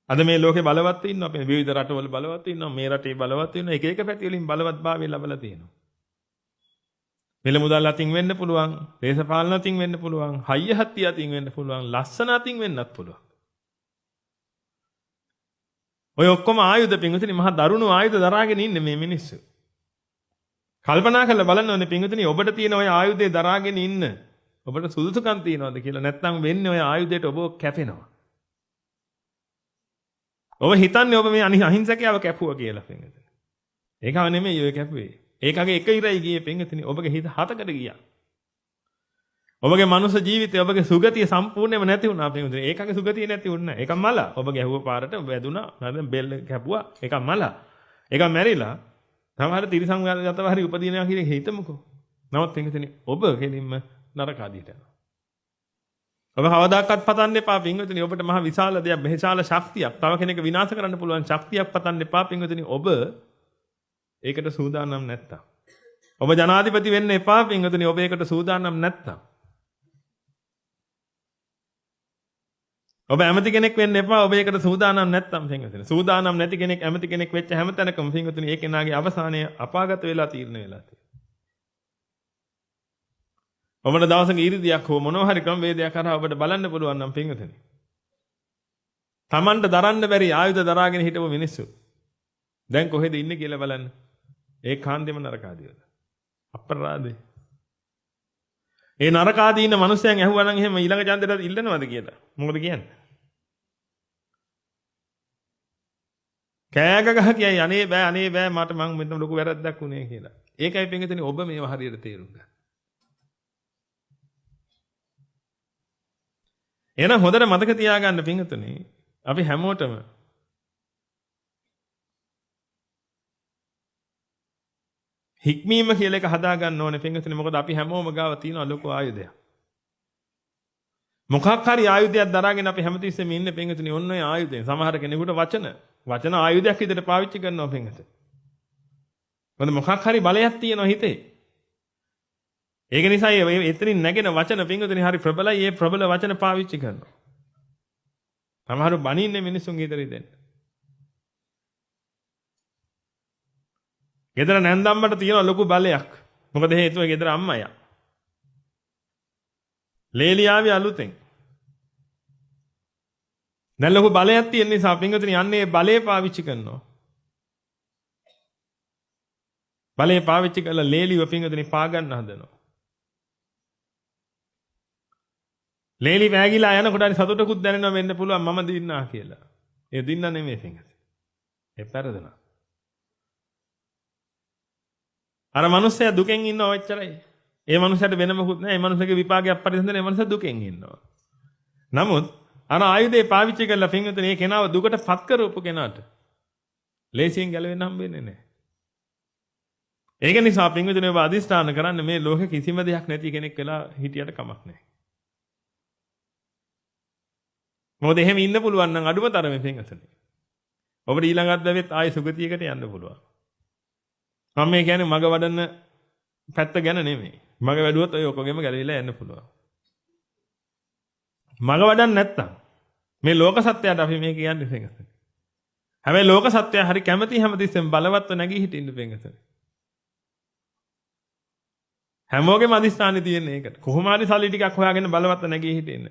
අද මේ ලෝකේ බලවත් ඉන්නවා. අපි විවිධ රටවල බලවත් ඉන්නවා. මේ රටේ බලවත් ඉන්නවා. එක එක පැති වලින් බලවත්භාවය ලැබලා තියෙනවා. මිල මුදල් අතින් වෙන්න පුළුවන්, දේශපාලන අතින් වෙන්න පුළුවන්, හයිය හත්තිය අතින් වෙන්න පුළුවන්, ලස්සන අතින් වෙන්නත් පුළුවන්. ඔය ඔක්කොම ආයුධ පින්වතුනි, මහා දරුණු ආයුධ දරාගෙන ඉන්නේ මේ මිනිස්සු. කල්පනා කරලා බලන්න ඕනේ පින්වතුනි, ඔබට තියෙන ඔය ආයුධය දරාගෙන ඉන්න ඔබට සුදුසුකම් තියනවද කියලා. නැත්නම් වෙන්නේ ඔය ආයුධයට ඔබ කැපෙනවා. ඔබ හිතන්නේ ඔබ මේ අහිංසකයව කැපුවා කියලා පින්වතුනි. ඒකව නෙමෙයි ඔය කැපුවේ. ඒකගේ එක ඉරයි ගියේ පින්වතුනි, ඔබගේ හිත හතකට ගියා. ඔබගේ මනුස්ස ජීවිතය, ඔබගේ සුගතිය සම්පූර්ණයෙන්ම නැති වුණා පින්වතුනි. ඒකගේ සුගතිය නැති වුණේ නැහැ. ඒක මල. ඔබ ගැහුව පාරට වැදුනා. නැත්නම් බෙල්ල කැපුවා. ඒක මල. ඒක මැරිලා සමහර තිරිසංගතව හරි උපදිනවා කියලා හිතමුකෝ. නමුත් පින්වතුනි, ඔබ කෙලින්ම නරකාදියට යනවා. ඔබ කවදාකවත් පතන්න එපා පින්වතුනි, ඔබට මහ විශාල දෙයක්, විශාල ශක්තියක්, තව කෙනෙක් විනාශ කරන්න පුළුවන් ශක්තියක් පතන්න එපා පින්වතුනි, ඔබ ඒකට සූදානම් නැත්තම්. ඔබ ජනාධිපති වෙන්න එපා පින්වතුනි, ඔබ ඒකට සූදානම් නැත්තම්. ඔබ ඇමති කෙනෙක් වෙන්න එපා, ඔබ ඒකට සූදානම් නැත්තම් පින්වතුනි. සූදානම් නැති කෙනෙක් ඇමති කෙනෙක් වෙච්ච හැම තැනකම පින්වතුනි, ඒ කෙනාගේ අවසානය අපාගත වෙලා තීරණය වෙලා තියෙනවා. ඔබට දවසක ඊරිදියක් හෝ මොනවා හරි ක්‍රමවේදයක් හරහා ඔබට බලන්න පුළුවන් නම් පින්වතුනි, තමන්ට දරන්න බැරි ආයුධ දරාගෙන හිටපු මිනිස්සු දැන් කොහෙද ඉන්නේ කියලා බලන්න. ඒ කාන්දෙම නරකාදී වල. අපරාධේ. ඒ නරකාදී ඉන්න මිනිස්සයන් ඇහුවා නම් එහෙම ඊළඟ ඡන්දෙට ඉල්ලනවද කියලා. මොකද කියන්නේ? කෑ ගහ කියයි, අනේ බෑ අනේ බෑ, මට මං මෙතන ලොකු වැරද්දක් වුණේ කියලා. ඒකයි පින්වතුනි, ඔබ මේව හරියට තේරුම් ගන්න. එහෙනම් හොඳට මතක තියාගන්න පින්වතුනි, අපි හැමෝටම හික්මීම කියලා එක හදා ගන්න ඕනේ පින්වතුනි. මොකද අපි හැමෝම ගාව තියෙන ලොකු ආයුධයක්. මොකක් හරි ආයුධයක් දරාගෙන අපි හැමතිස්සෙම ඉන්නේ පින්වතුනි, ඔන්න ඔය ආයුධයෙන්. සමහර කෙනෙකුට වචන වචන ආයුධයක් විදිහට පාවිච්චි කරනවා පින්වතුනි. මොකද මොකක් හරි බලයක් තියෙනවා හිතේ. ඒක නිසා එතනින් නැගෙන වචන පින්වතුනි හරි ප්‍රබලයි. ඒ ප්‍රබල වචන පාවිච්චි කරනවා. සමහරව බනින්නේ මිනිස්සුන්ගේ හිත රිදෙන්න. ගෙදර නැන්දම්මට තියෙන ලොකු බලයක්. මොකද හේතුව ගෙදර අම්මා යා. ලේලි ආවේ අලුතෙන්. දැන් ලොකු බලයක් තියෙන නිසා පින්වතුනි, යන්නේ බලය පාවිච්චි කරනවා. බලය පාවිච්චි කරලා ලේලිව පින්වතුනි පා ගන්න හදනවා. ලේලි වෑගිලා යනකොට හරි සතුටකුත් දැනෙනවා වෙන්න පුළුවන් මම දින්නා කියලා. ඒ දින්නා නෙමෙයි පින්වතුනි. ඒ පෙරදෙනා. අර මනුස්සයා දුකෙන් ඉන්නවා ඔච්චරයි. ඒ මනුස්සයාට වෙන මොකුත් නෑ. ඒ මනුස්සයාගේ විපාකයක් පරිසඳන ඒ මනුස්සයා දුකෙන් ඉන්නවා. නමුත් අර ආයුධය පාවිච්චි කරලා පින්වතුනි, ඒ කෙනාව දුකට පත් කරපු කෙනාට ලේසියෙන් ගැලවෙන්න හම්බ වෙන්නේ නෑ. ඒක නිසා පින්වතුනි, ඔබ අදිස්ථාන කරන්න මේ ලෝකෙ කිසිම දෙයක් නැති කෙනෙක් වෙලා හිටියට කමක් නෑ. මොකද එහෙම ඉන්න පුළුවන් නම් අඩුම තරමේ පින්වතුනි, ඔබට ඊළඟ අත්දැකීමෙත් ආයෙ සුගතියකට යන්න පුළුවන්. මම මේ කියන්නේ මග වඩන පැත්ත ගැන නෙමෙයි. මග වැඩුවොත් ඔය ඔක්කොගෙම ගැලවිලා යන්න පුළුවන්. මග වඩන්න නැත්තම් මේ ලෝක සත්‍යයට අපි මේ කියන්නේ පින්වතුනි. හැබැයි ලෝක සත්‍යය හරි කැමති හැමතිස්සෙම බලවත්ව නැගී හිටින්න පින්වතුනි. හැමෝගෙම අදිස්ථානෙ තියෙන ඒකට. කොහොම හරි සල්ලි ටිකක් හොයාගෙන බලවත්ව නැගී හිටින්න.